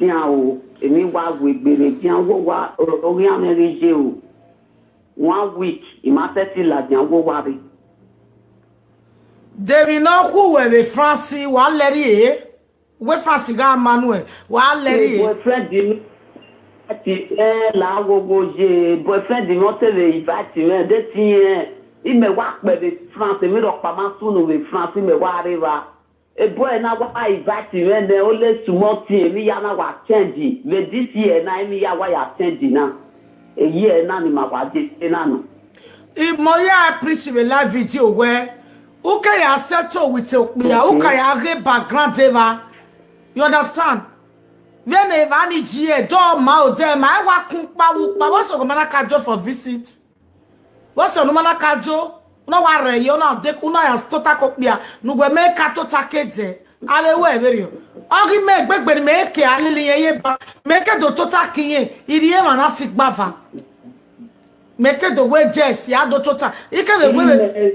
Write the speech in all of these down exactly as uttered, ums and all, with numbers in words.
Dian o, èmi wá wègbèrè dian wó wá orí àmì rí ṣe o. One week, ìmá tẹ́tí là dian wó wá rí. Dèmi náà kú wẹ̀rẹ̀ France wà lẹ́rí èé. Wé France ga Manuel wà lẹ́rí èé. Boyfriend mi ti ẹ làágógó ṣe boyfriend mi wọ́n tẹ̀lé invite mi ẹ̀ dé ti yẹn. Ìmẹ̀ wá pẹ̀lú France, èmi lọ pa máa súnú wẹ̀ France, ìmẹ̀ wá rí wa. Ebo ena wa invite me ne ole small thing emi ya na wa change. Ve this year na emi ya wa ya change na. A year na ni ma wa de na no. Imoya I preach in a live video where who can ya settle with your who can ya get background ever. You understand? Then if any G A do ma o dem I wa kun pa wo pa wo so go mana ka jo for visit. What's your numana kajo? Una ware yo na de una ya tota kopia. Nu gwe me ka tota kede. Ale we very. Ogi me gbegbe ni me ke alili ye ye ba. Me ke do tota kiye. Iri e mana sik bava. Me ke do we jes ya do tota. Ike de we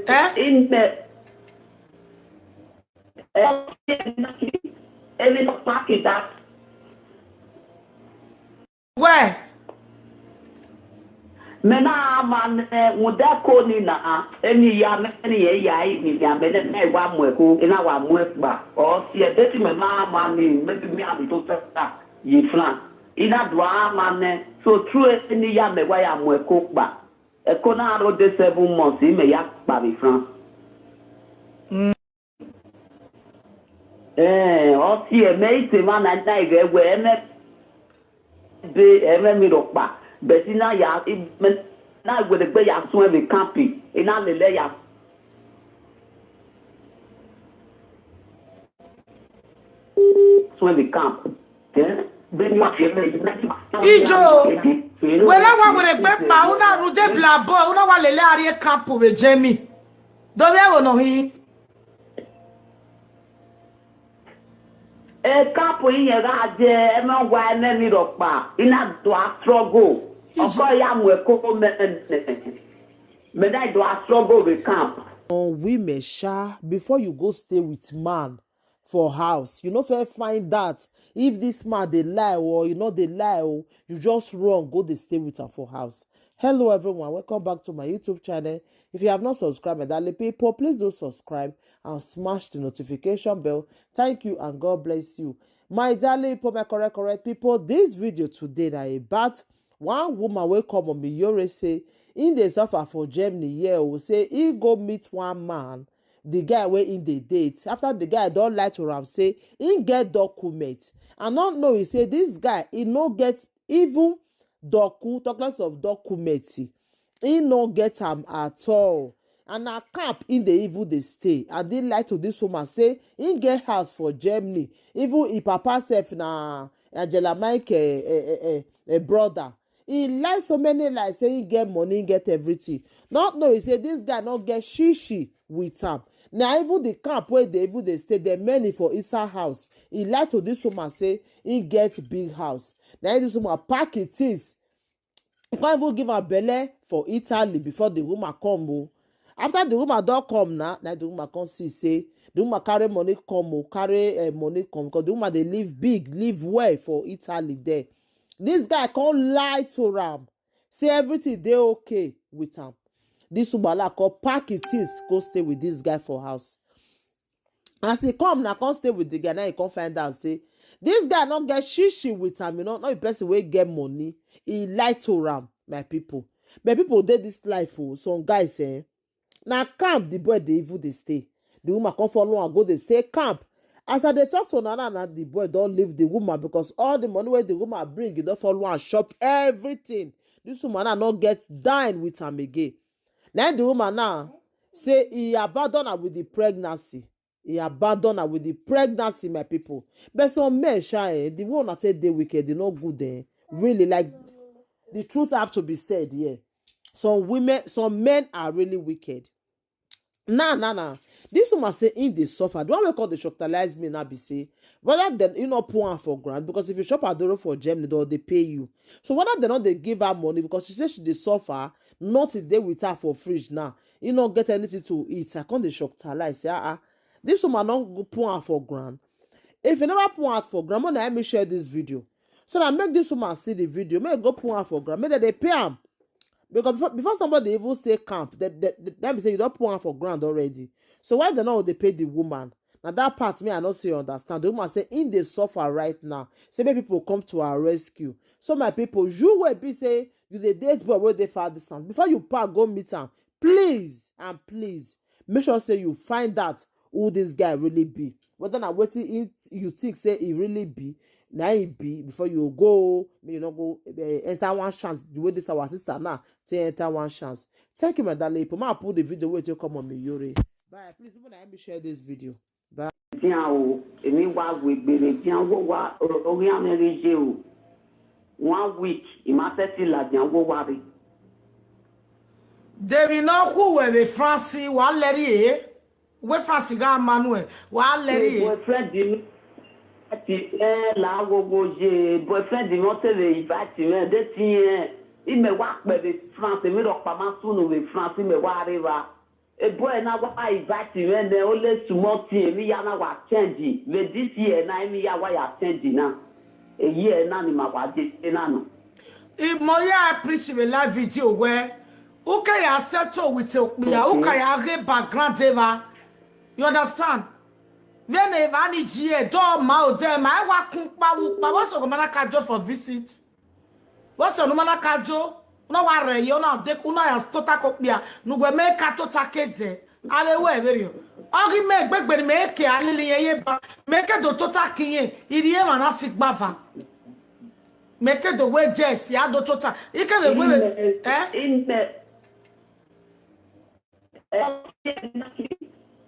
eh? In the Ele pack it up. Where? Mena mane mudako ni na eni ya meni ye ya ni ya mene me wa mweko ina wa mwekba o si e beti me ma mani maybe me abi to tata ye flan ina dwa mane so true eni ya me wa ya mweko kpa e ko na ro de seven months me ya kpa bi flan. Ee, ọtí ẹ̀mẹ́ ìtẹ̀má náà iná ìrẹ́ wẹ̀ ẹ̀mẹ́ bẹ ẹ̀mẹ́ mi rọ̀ pa bẹ̀tí náà yà náà ìwé rẹ̀ gbé yà sún ẹ̀mí kámpì iná lè lẹ́ yà sún ẹ̀mí kámpì. Ijo, wela wa wele gbe pa una rude blabo una wa lele arie kámpì we jemi. Dobe wo no hin. E kapu inye ga je eme ngwa eme mi rokpa ina do a struggle. Oko ya mu eko mene. Me na do a struggle with camp. On women sha before you go stay with man for house. You no fit find that if this man dey lie or you no dey lie o, you just run go dey stay with am for house. Hello everyone, welcome back to my YouTube channel. If you have not subscribed, my darling people, please do subscribe and smash the notification bell. Thank you and God bless you. My darling people, my correct correct people, this video today na about one woman wey come on Miyore say im dey suffer for Germany here o, say im go meet one man, the guy wey im dey date. After the guy don lie to am say im get document. I no know, he say this guy, he no get even docu, talk less of document. He no get am at all. And na camp im dey even dey stay. And he lie to this woman say im get house for Germany. Even im papa sef na Angela Michael eh, eh, eh, eh, brother. He lie so many lies say he get money, he get everything. Not know he say this guy no get shishi with am. Na even the camp wey dey even dey stay, the many for inside house. He lie to this woman say he get big house. Na this woman pack him things. He come even give am belle for Italy before the woman come o. After the woman don come na, na the woman come see say the woman carry money come o, carry uh, money come because the woman dey live big, live well for Italy there. This guy come lie to am, say everything dey okay with am. This woman like come pack him things, go stay with this guy for house. As he come na come stay with the guy, now he come find out say this guy no get shishi with am, you know, not a person wey get money. He lie to am, my people. But people dey this life o, some guys eh, na camp the boy dey even dey stay. The woman come follow am go dey stay camp. As I dey talk to una now, na the boy don leave the woman because all the money wey the woman bring, e don follow am shop everything. This woman now no get dime with am again. Na the woman now say he abandon her with the pregnancy. He abandon her with the pregnancy, my people. But some men sha eh, the one that say dey wicked, they no good eh. Really, like the truth have to be said here. Some women, some men are really wicked. Nah, nah, nah. This woman say im dey suffer. The one wey come dey shocktalize me now be say whether dem you no put am for ground because if you shop adoro for Germany, they dey pay you. So whether dem no dey give her money because she say she dey suffer, nothing dey with her for fridge now. He no get anything to eat. I come dey shocktalize say ah ah, this woman no go put am for ground. If you never put am for ground, make una help me share this video. So now make this woman see the video, make e go put am for ground, make dem dey pay am. Because before, before somebody even say camp, that, that, that, that be say you don put am for ground already. So why dem no dey pay the woman? Now that part me I no say understand. The woman say im dey suffer right now. Say make people come to her rescue. So my people, you wey be say you dey date boy wey dey far distance, before you pack go meet am, please and please make sure say you find out who this guy really be. Whether na wetin he, you think say he really be, na he be, before you go, make you no go eh, enter one chance the way this our sister now take enter one chance. Thank you, my darling people. Ma put the video wey take come on me, Yore. Bye. Please, even let me share this video. Bye. Dian o, èmi wá wègbèrè dian wó wá orí amẹ́rẹ́jẹ o. One week, ìmásẹ́tì là dian wó wá rí. Dèmi náà kú wẹ̀rẹ̀ France wà lẹ́rìí ẹ̀. Wé France gá Manuel wà lẹ́rìí ẹ̀. Boyfriend mi ti ẹ làágógó yé. Boyfriend mi ó tẹ̀lé invite mi ẹ̀ dé ti ẹ̀. Ìmẹ̀ wá pẹ̀lú France, èmi rọ̀ pàmò súnú wẹ̀ France, ìmẹ̀ wá rí wa. A boy na wa invite me ne only small thing, emi ya na wa change. But this year na emi ya wa ya change na. A year na ni ma wa je na no. If Moya preach me live video where who can ya settle with Okpia, who can ya get background ever? You understand? Then if any G A do ma o dem, I wa kun pa wu pa wa so go mana ka jo for visit. What's your numana kajo? Una wa re yo na de una ya tota kopia. Nu gwe me ka tota kede. Ale we very. Ogi me gbegbe ni me ke alili ye ye ba. Me ke do tota kiye. Iri e mana si gbava. Me ke do we jes ya do tota. Ike le we. Eh? In the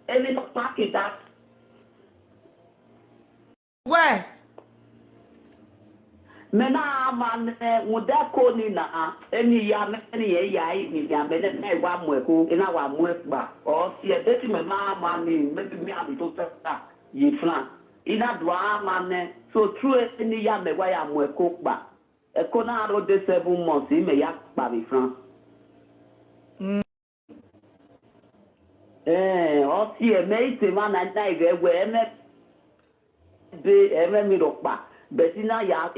any pack it up. Where? Me na ama ne muda ko ni na eni ya me ni ye ya ni ya me ne me wa mu ko ina wa mu ba. O si e beti me ma ama ni me bi me abi to ta yi flan. Ina do ama ne so true eni ya me wa ya mu ko ba. E ko na ro de seven months me ya ba bi flan. Ee, ọ si eme ite ma na na ire we eme be eme mi ro pa. But na ya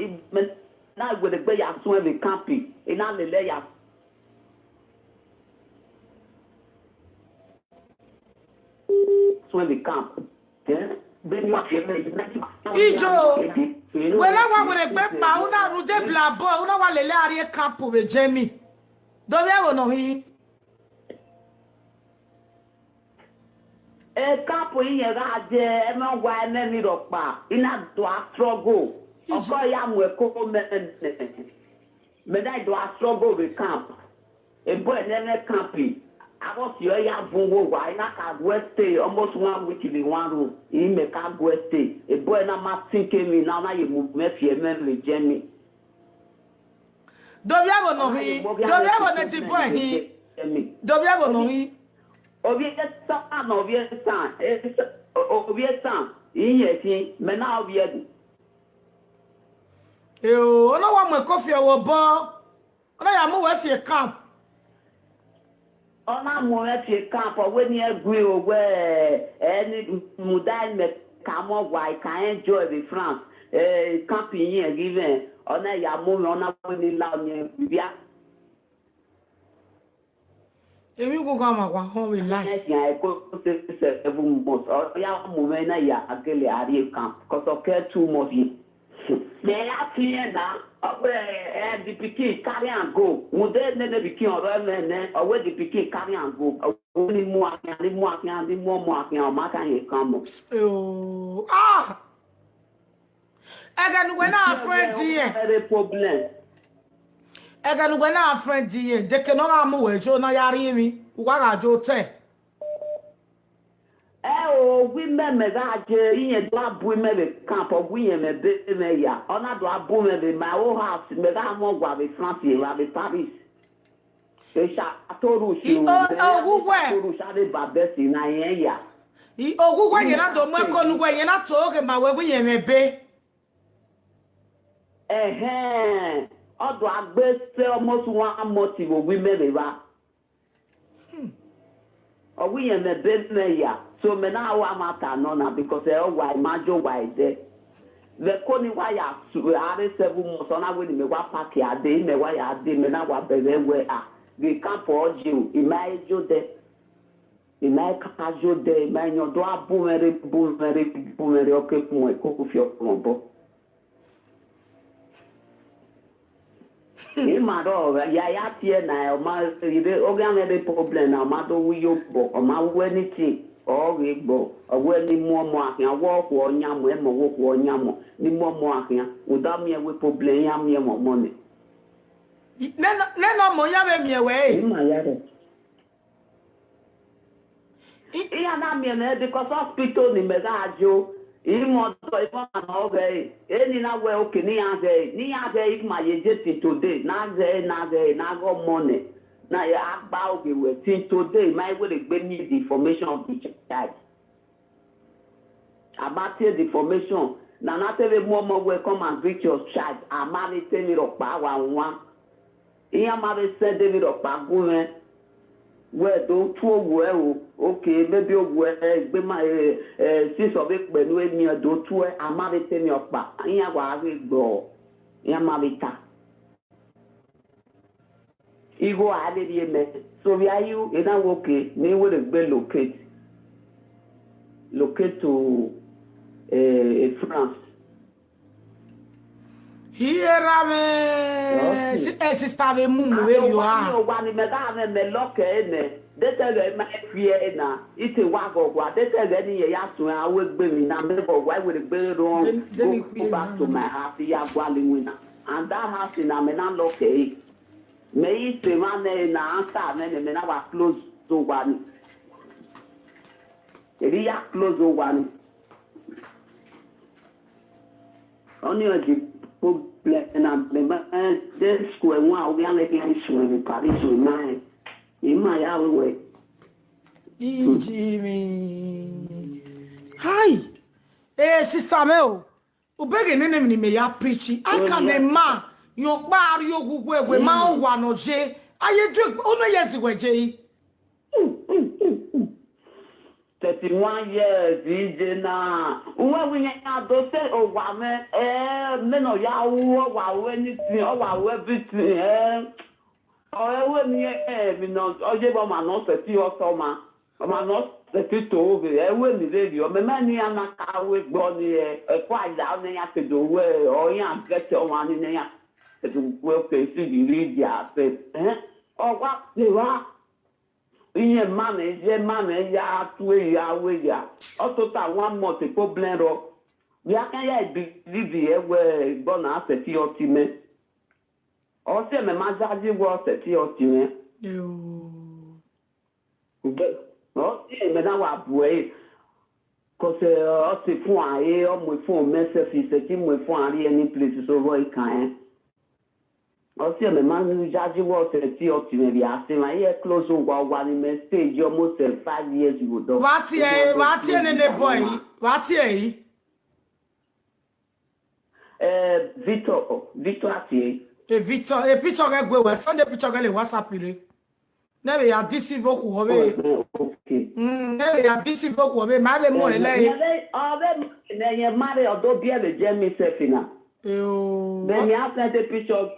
na we de gbe ya sun eme camp. Ina lele ya sun eme camp. Eh? Be ni wa fi eme. Ijo, wela wa were gbe pa una ru de bla bo una wa lele ari camp we jemi. Do we wo no hi. E kapu iye ga je eme ngwa eme mi rokpa ina do a struggle. Oko ya mu eko me me na do a struggle with camp. E boy ne me camp. Abo si o ya vun wo wa ina ka go stay almost one week in one room. I me ka go stay. E boy na ma think me na na ye mu me fi eme me je mi. Dobiago no hi. Dobiago ne ti boy hi. Dobiago no hi. Obi esan, obi esan, obi esan. Iye ti me na obi edu. Yo, ono wa mo ko fi owo bo. Ono ya mo we fi camp. Ona mo we fi camp we ni egui o we eni mudai me kamo wa I can enjoy the France. Eh, camp yin e given. Ona ya mo me ona we ni la ni bia. Emi go ga ma kwa home in life. Next year I go to seven months. Or ya mo me na ya agele ari camp. Cause of care too much. Me ya fi na. Owe eh the pikin carry and go. Mo de ne ne pikin oro me ne. Owe the pikin carry and go. Owe ni mo akin, ni mo akin, ni mo mo akin. O ma kan ye kan mo. Oh ah. Ega nu gwe na friend ye. Very problem. Ega nu gwe na friend ye. De ke no ga mu we jo na yari mi. Uwa ga jo te. E o gwi me me ga je iye do abu me be camp o gwi ye me be me ya. Ona do abu me be my whole house me ga mo gwa be France ye wa be Paris. Esha atoru shi o. Ogugwe. Atoru shi ade babesi na ye ya. I ogugwe ye na do mo ko nu gwe ye na to oge ma we gwi ye me be. Ehe. Odo agbe se almost one month wo gwi me be ba. Owi ye me be me ya. So me na wa mata no na because e o wa imajo wa ide. Veko ni wa ya su are seven months, ona we ni me wa pack ya de, me wa ya de, me na wa bebe we a. We camp o ji o, ima ejo de. Ima ka jo de, ima nyo do abu mere, bu mere, bu mere, oke fun e ko fi o bo. Ima do ya ya tie na o ma ide o ga me de problem na o ma do wi yo bo, o ma wi anything, o wi bo, o wi ni mo mo akin wo ko nya mo, e mo wo ko nya mo, ni mo mo akin, o da mi e we problem ya mi e mo mo ni. Ne no mo ya be mi ewe. Ima ya de. Iya na mi ne because hospital ni me ga jo. Imo do imo na o ge. Eni na we oke ni ya ge. Ni ya ge if ma ye je ti today. Na ge na ge na go money. Na ya agba oge we ti today. My we dey gbe me the information of the child. About the information. Na na tell me more more we come and greet your child. Amani tell me ro pa wa nwa. Iya ma be send David Okpagunle. We do tu owo e o. Okay, maybe owo e gbe ma eh eh sis obi pelu emi e do tu e ama be temi opa. Iya wa re gbo. Iya ma be ta. Igo a de die me. So we are you e na wo ke ni we de gbe locate. Locate to eh eh, France. Here me. Si- eh, sister be mumu we you are. Wa ni me ga me me lock e ne. De te ge ma fie na. Ite wa go gwa. De te ge ni ye ya tun a we gbe mi na me go gwa we gbe ro. Then- then he Go quit back na. To my house ya gwa le mi na. And that house na me na lock e. Me ite ma ne na anta me ne me na wa close to wa ni. Ebi ya close o wa ni. Oni o di problem na me ma eh, de school e wa o ya le ki school ni Paris o na e. Ima ya we we. Iji mi. Hi. Eh, sister me o. Ubege nene mi ni me ya preach. I can a man. Yo pa ari ogugu egwe ma o wa no je. Aye ju o no yes we je. Thirty-one years ije na. Uwe winye ya do se o wa me eh me no ya u o wa we anything o wa we everything eh. O e we mi eh mi no o je bo ma no se ti o so ma. O ma no se ti to o be e we mi le ri o me me ni ya na ka we gbo ni e e ko aya o ni ya se do we o ya get o wa ni ni ya. Se do we o ke si di ri di a se eh. O wa ni wa. Iye mane, iye mane ya tue ya we ya. Oto ta one month e problem ro. Ya kan ya believe e we gbo na se ti o ti me. O se me ma ja ji wo se ti o ti me. Yo. Be o se me na wa bu e. Ko se o se fun a e o mo fun me se fi se ti mo fun a ri any place so vo ikan e. O se me ma nu ja ji wo se ti o ti me bi a se ma ye close o wa wa ni me stage almost eh, five years ago do. What ye, what ye nene boy? What ye? Eh, Victor, Victor ati. E picture, e picture ge gwe we. Sunday picture ge le WhatsApp re. Nebe ya deceive oku hobe. Okay. Mm, nebe ya deceive oku hobe. Ma be mo ele. Ove ne ye mare odo bi e le je mi se fina. Yo. Be mi a send the picture.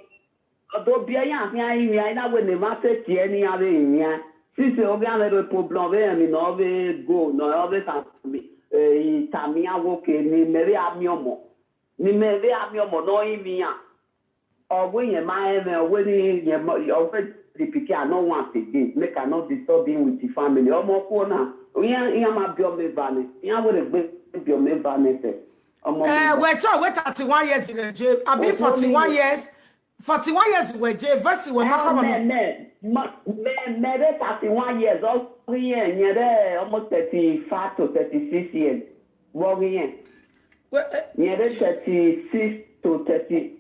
Odo bi e ya fi ayi mi ayi na we ne ma se ti e ni ya be ni ya. Sise o bi a le problem be mi no be go no o be sa mi. Eh, ta mi a wo ke ni me be a mi omo. Ni me be a mi omo no yi mi ya. Owe yen ma eme owe ni yen ma owe the pikin I no want again make I no disturb him with the family omo ko na yen yen ma bi omo eva ni yen we le gbe bi omo eva ni se omo Eh, we cho we thirty-one years we je. Abi forty-one years. Forty-one years we je. Verse we ma me come. me me me me be thirty-one years o yen yen de almost thirty-five to thirty-six years wo yen We eh, yen de thirty-six to thirty.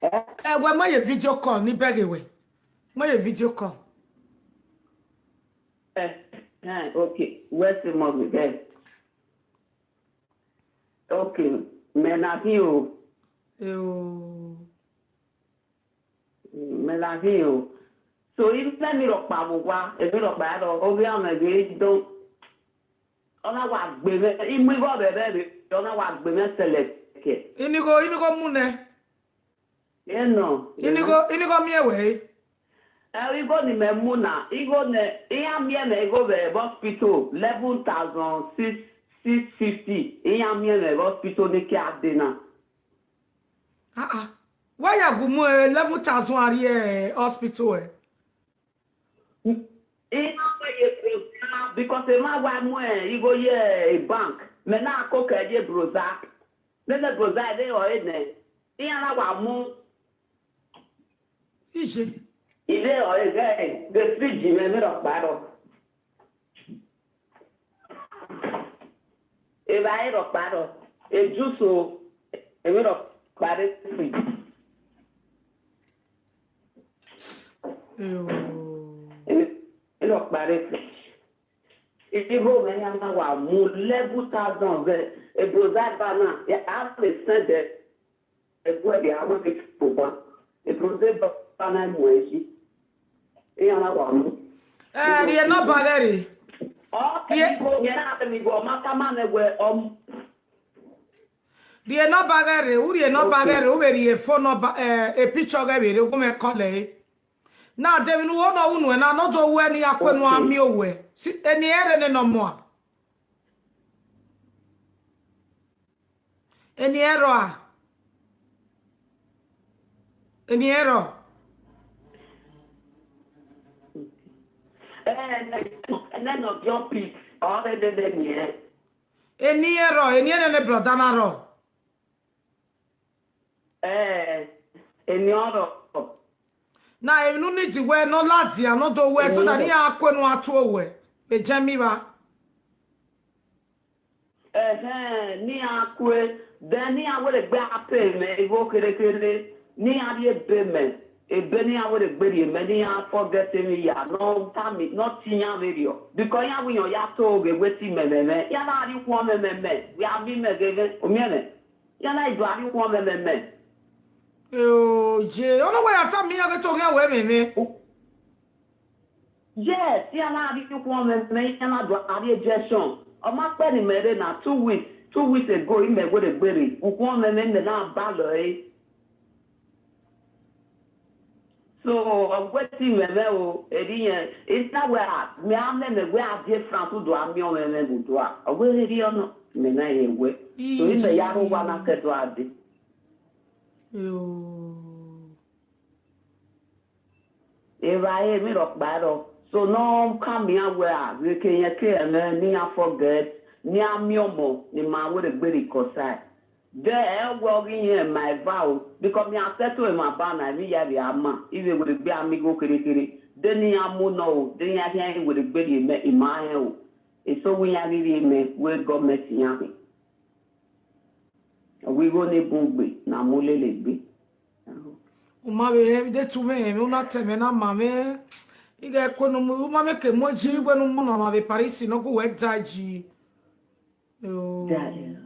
Eh? eh, we ma ye video call ni bege we. Ma ye video call. Eh, eh, okay. Where's the money there? Okay. Me na fi o. Yo. Me na fi o. So if let me rock pa mo wa, if me rock pa ro, o bi am e don. Ona wa gbe me, imu ibo be be be. ona wa gbe me seleke. Inigo, inigo mune. Eno. Inigo, inigo miewe. Eh, igo ni me muna, igo ne, iya mie me igo be hospital eleven thousand six fifty. Iya mie me hospital ni ke adena. Ah ah. Why ya gumu eleven thousand ari eh, hospital eh? Iya me ye program because e ma wa mu e igo ye a bank. Me na ko ke ye broza. Me me broza de o e ne. Iya na wa mu Ije. Ile o e ge the fridge me me ro paro. E ba e ro paro. E juice o e me ro pare fridge. Eyo. E me ro pare fridge. Ibo me ya na wa mu eleven thousand ve e broza ba na ya a pe send e gwe ya wa ke ko ba e broza ba na mu e si e ya na wa mu. Eh, rie no bagari. O ke ko ya na mi go ma ka ma ne we o Rie no bagari, u rie no bagari, u be rie phone number, eh, a picture ge be re go me call e. Na de nu o no unu na no do we ni akwe nu ami owe. Si eni ere ne no mo. Eni ero a. Eni ero. Eh, ne no jump it. O re de de ni e. Eni ero, eni ene ne brother na ro. Eh, eni oro. Na enu ni di we no ladi ano do we so that ni akwe no atu owe. Be jemi ba. Eh, ni akwe. Then ni awere gbe ape me igo kere kere. Ni a ye be me. E be ni awere gbe ri me ni a forget me ya. No ta mi no ti ya video. Because ya wi yo ya to ge we ti me me me. Ya na ri kwa me me me. We abi me ge ge. O mi ene. Ya na ijo ari kwa me me me. Yo, je, ono we ata mi ya ke to ge we me me. Yes, ya na ari kwa me me ya na do ari ejection. O ma pe ni mere na two weeks, two weeks ago i me go de gbere. Ukwa me me me na ba lo e. So, wetin me me o, eri yen, it's not where me am me me we a different to do am me me me go do a. O we eri ono, me na ye we. So i me ya ro wa na ke do a de. Yo. Eva e mi ro pa ro. So no come here where we can ye ke me ni a forget, ni a mi omo, ni ma we de gbere ko sai. De e wo gi yen my vow because mi a settle in my ban na mi ya bi ama. Iwe we de gbe ami go kere kere. De ni a mu no o, de ni a he we de gbe ye me ima he o. E so we ya gi ye me we government ya he. We go ni bun gbe na mu lele gbe. Uma be he de tu me, me una te me na ma me. Ige ko no mu, uma me ke mo ji gbe no mu na ma be Paris no go we daji. Yo. Daji.